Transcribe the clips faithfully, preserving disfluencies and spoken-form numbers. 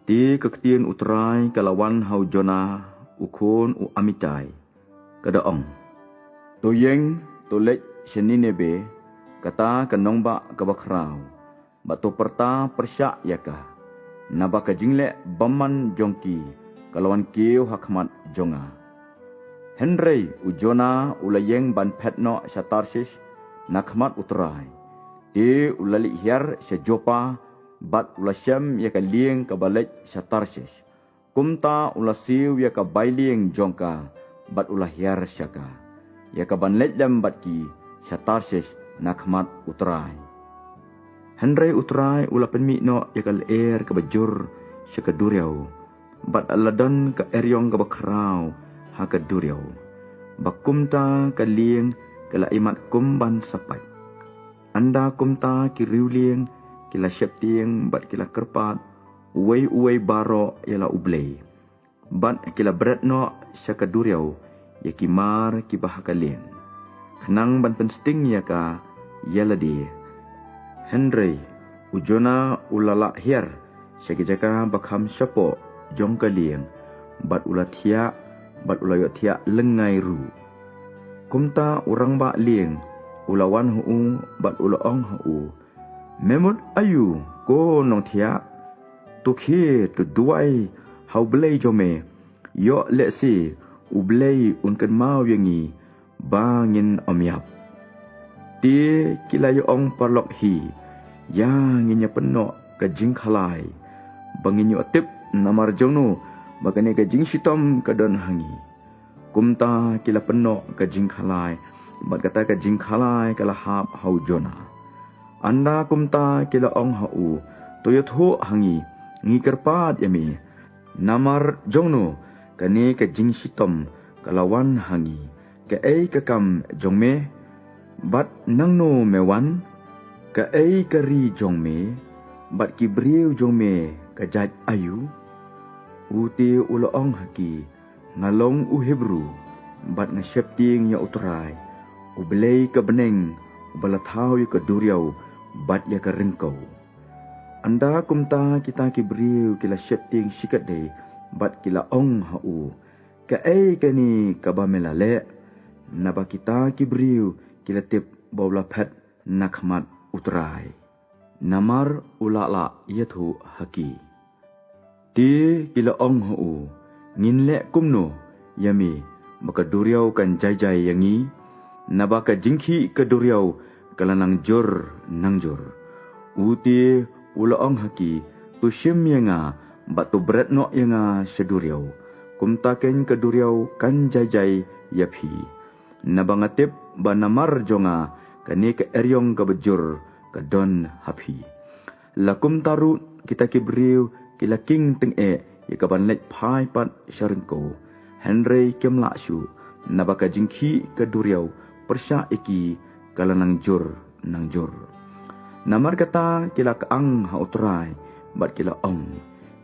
Te ka ktien U Trai ka la wan ha u Jonah, u khun u Amittai, ka da ong: To ïeng, to leit sha Nineveh, kata ka nongbah kaba khraw, bad to pyrta pyrshah ïa ka, naba ka jingleh bymman jong ki ka la wan kiew ha khmat jong nga. Hynrei u Jonah u la ïeng ban phet noh sha Tarshish na khmat U Trai. Te u la leit hiar sha Joppa, bad u la shem ïa ka lieng kaba leit sha Tarshish. Kumta u la siew ïa ka bailieng jong ka, bad u la hiar sha ka, ïa ka ban leit lem bad ki sha Tarshish na khmat U Trai. Hynrei U Trai u la pynmih noh ïa ka lyer kaba jur sha ka duriaw, bad la don ka eriong kaba khraw ha ka duriaw, ba kumta ka lieng ka la ïamat kum ban sa pait. Ynda kumta ki riewlieng ki la sheptieng bad ki la kyrpad, uwei uwei baroh ïa la U Blei, bad ki la bret noh sha ka duriaw ïa ki mar kiba ha ka lieng, khnang ban pynsting ïa ka ïa lade. Hynrei u Jonah u la lah hiar sha ki jaka ba kham shapoh jong ka lieng, bad u la thiah, bad u la ïohthiah lyngngai ruh. Kumta u rangbah lieng u la wan ha u, bad u la ong ha u: Me mut aïu, ko nongthiah? To khie, to duwai ha U Blei jong me, ïoh lehse U Blei un kynmaw ïa ngi ba ngin ym ïap. Te ki la ïa ong paralok hi: Ïa ngin ïa pynnoh ka jingkhalai, ba ngin ïoh tip namar jong no ba kane ka jingshitom ka don ha ngi. Kumta ki la pynnoh ka jingkhalai, bad kata ka jingkhalai ka la hap ha u Jonah. Ynda kumta ki la ong ha u: To ïathuh ha ngi, ngi kyrpad ïa me, namar jong no kane ka jingshitom ka la wan ha ngi? Kaei ka kam jong me, bad nangno me wan? Kaei ka ri jong me, bad ki briew jong me ka jait aïu? U te u la ong ha ki: Nga long u Hebru, bad nga sheptieng ïa U Trai, U Blei ka bneng, uba la thaw ïa ka duriaw bad ïa ka ryngkew. Ynda kumta kita ki briew ki la sheptieng shikatdei, bad ki la ong ha u: Kaei kane kaba me la leh? Naba kita ki briew ki la tip ba u la phet na khmat U Trai, namar u la lah ïathuh ha ki. Te ki la ong ha u: Ngin leh kumno ïa me, ba ka duriaw kan jai jai ïa ngi? Naba ka jingkhih ka duriaw ka la nang jur nang jur. U te u la ong ha ki: To shim ïa nga, bad to bret noh ïa nga sha duriaw. Kumta keiñ ka duriaw kan jai jai ïa phi. Naba nga tip ba namar jong nga kane ka eriong kaba jur ka don ha phi. La kumta ruh kita ki briew ki la king tyngeh ïa ka ban leit phai pat sha ryngkew. Hynrei kim lah shuh, naba ka jingkhih ka duriaw pyrshah ïa ki ka la nang jur nang jur. Namar kata ki la kyang ha U Trai, bad ki la ong: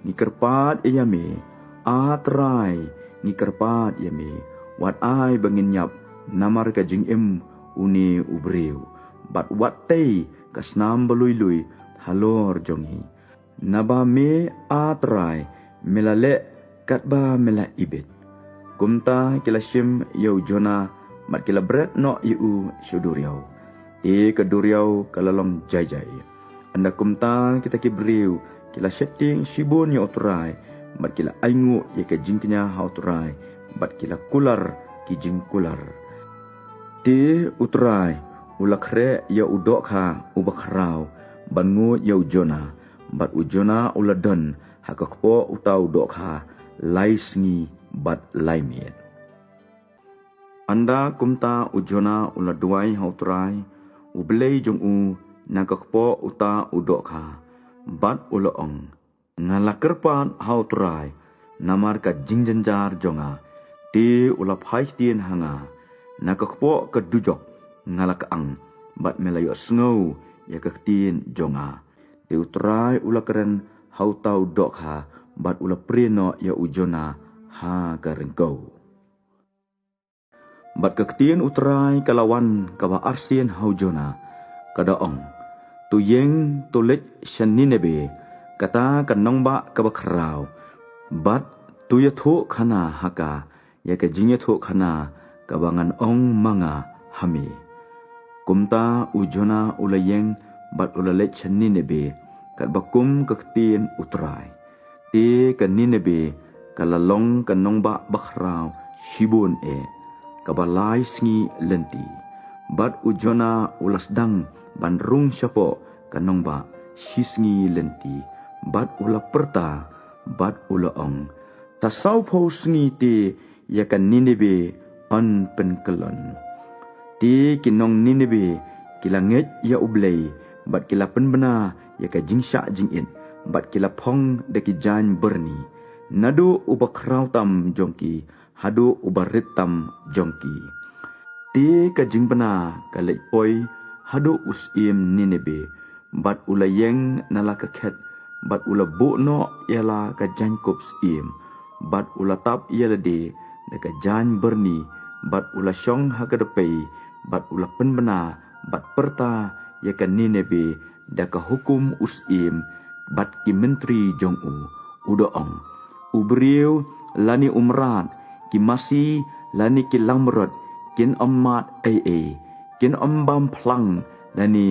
Ngi kyrpad ïa me, A Trai, ngi kyrpad ïa me, wat ai ba ngin ïap namar ka jingim une u briew, bad wat tei ka snam ba lui lui halor jong ngi. Naba me, A Trai, me la leh katba me la ibit. Kumta ki la shim ïa u Jonah, bad ki la bret noh ïa u sha duriaw. Te ka duriaw ka la long jai jai. Ynda kumta kita ki briew ki la sheptieng shibun ïa U Trai, bad ki la ainguh ïa ka jingkñia ha U Trai, bad ki la kular ki jingkular. Te U Trai u la khreh ïa u dohkha uba khraw ban nguid ïa u Jonah, bad u Jonah u la don ha ka kpoh uta u dohkha lai sngi bad lai miet. Ynda kumta u Jonah u la duwai ha U Trai, U Blei jong u, na ka kpoh uta u dohkha, bad u la ong: Nga la kyrpad ha U Trai namar ka jingjynjar jong nga, te u la phai ktien ha nga. Na ka kpoh ka dujok nga la kyang, bad me la ïohsngew ïa ka ktien jong nga. Te U Trai u la kren ha uta u dohkha, bad u la prie noh ïa u Jonah ha ka ryngkew. Bad ka ktien U Trai ka la wan kaba arsien ha u Jonah, ka da ong: To ïeng, to leit sha Nineveh, kata ka nongbah kaba khraw, bad to ïathuh khana ha ka ïa ka jingïathuh khana kaba ngan ong ma nga ha me. Kumta u Jonah u la ïeng bad u la leit sha Nineveh, katba kum ka ktien U Trai. Te ka Nineveh ka la long ka nongbah bakhraw shibun eh, kaba lai sngi lynti. Bad u Jonah u la sdang ban rung shapoh ka nongbah shisngi lynti, bad u la pyrta, bad u la ong, ta sawphew sngi te ïa ka Nineveh yn pynkyllon. Te ki nong Nineveh ki la ngeit ïa U Blei, bad ki la pynbna ïa ka jingshah jingit, bad ki la phong da ki jaiñ byrni, naduh uba khraw tam jong ki haduh uba rit tam jong ki. Te ka jingbna ka leit poi haduh u syiem Nineveh, bad u la ïeng na la ka khet, bad u la buh noh ïa la ka jaiñkup syiem, bad u la tap ïa lade da ka jaiñ byrni, bad u la shong ha ka dpei, bad u la pynbna bad pyrta ïa ka Nineveh da ka hukum u syiem bad ki myntri jong u, u da ong, u briew lane u mrad, ki masi lane ki langmrot, kin ym mad ei ei, kin ym bam phlang lane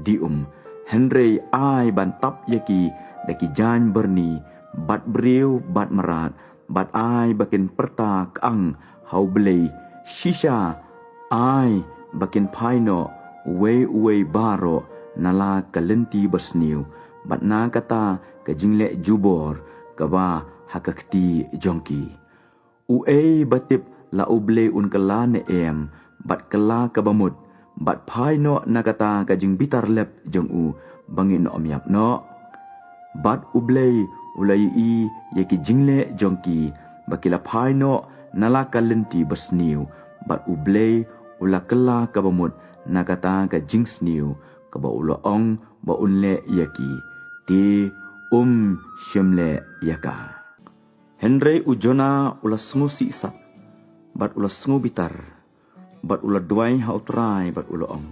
dium. Hynrei ai ban tap ïa ki da ki jaiñ byrni, bad briew bad mrad, bad ai ba kin pyrta kang ha U Blei. Shisha ai ba kin phai noh uwei uwei baroh na la ka lynti basniew, bad na kata ka jingleh jubor kaba ha ka kti jong ki. Uei ba tip la U Blei un kylla ne em, bad kylla kaba mut, bad phai noh na kata ka jingbitar lep jong u, ba ngin ym ïap noh. Bad U Blei u la ïohi ïa ki jingleh jong ki, ba ki la phai noh na la ka lynti basniew, bad U Blei u la kylla kaba mut na kata ka jingsniew kaba u la ong ba un leh ïa ki, te um shym leh ïa ka. Hynrei u Jonah u la sngewsih sat, bad u la sngewbitar, bad u la duwai ha U Trai, bad u la ong,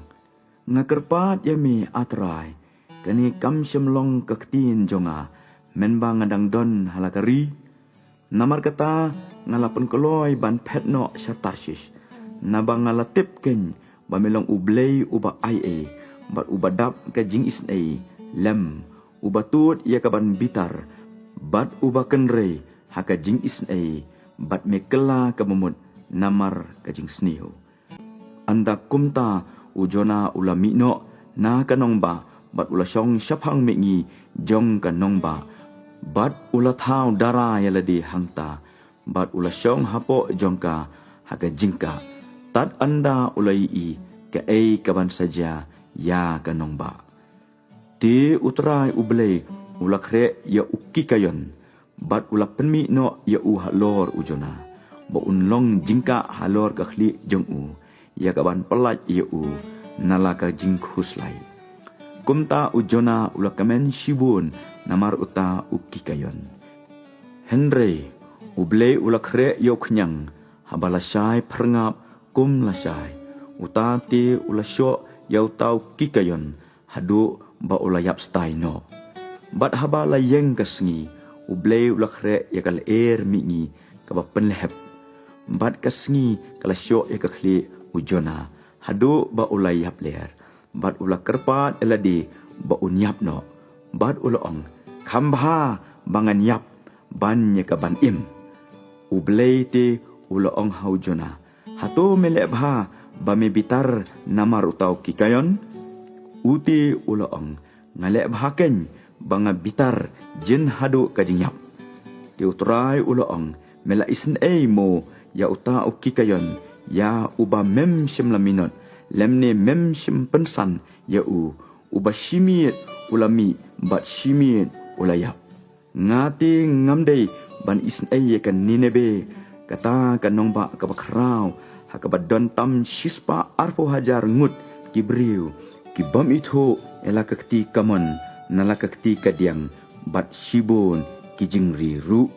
nga kyrpad ïa me, A Trai, kane kam shym long ka ktien jong nga mynba nga dang don ha la ka ri. Namar kata nga la pynkloi ban phet noh sha Tarshish, naba nga la tip keiñ ba me long U Blei uba aiei, bad uba dap ka jingisynei lem, uba tud ïa ka ban bitar, bad uba kynrei ha ka jingisynei, bad me kylla kaba mut namar ka jingsniew. Ynda kumta u Jonah u la mih noh na ka nongbah, bad u la shong shaphang mihngi jong ka nongbah, bad u la thaw dara ïa lade hangta, bad u la shong hapoh jong ka ha ka jingkah, tad ynda u la ïohi kaei ka ban sa jia ïa ka nongbah. Te U Trai U Blei u la khreh ïa u Kikayon, bad u la pynmih noh ïa u halor u Jonah, ba un long jingkah halor ka khlieh jong u, ïa ka ban pyllait ïa u na la ka jingkhuslai. Kumta u Jonah u la kmen shibun namar uta u Kikayon. Hynrei U Blei u la khreh ïa u khñiang, haba lashai phyrngap kum lashai. Uta te u la shoh ïa uta u Kikayon, haduh ba u la ïap stai noh. Bad haba la ïeng ka sngi, U Blei u la khreh ïa ka lyer mihngi kaba pynlehep. Bad ka sngi ka la shoh ïa ka khlieh u Jonah, haduh ba u la ïap lyer, bad u la kyrpad ïa lade ba un ïap noh. Bad u la ong, kham bha ba ngan ïap ban ïa ka ban im. U Blei te u la ong ha u Jonah, hato me leh bha ba me bitar namar uta u Kikayon? U te u la ong, nga leh bha keiñ ba nga bitar jin haduh ka jingïap. Te U Trai u la ong, me la isynei mo ïa uta u Kikayon, ïa uba mem shym la minot, lymne mem shym pynsan ïa u, uba shimiet u la mih bad shimiet u la ïap. Nga te ngam dei ban isynei ïa ka Nineveh, kata ka nongbah kaba khraw, ha kaba don tam shispah arphew hajar ngut ki briew ki bym ithuh ïa la ka kti kamon na la ka kti kadiang, bad shibun ki jingri ruh.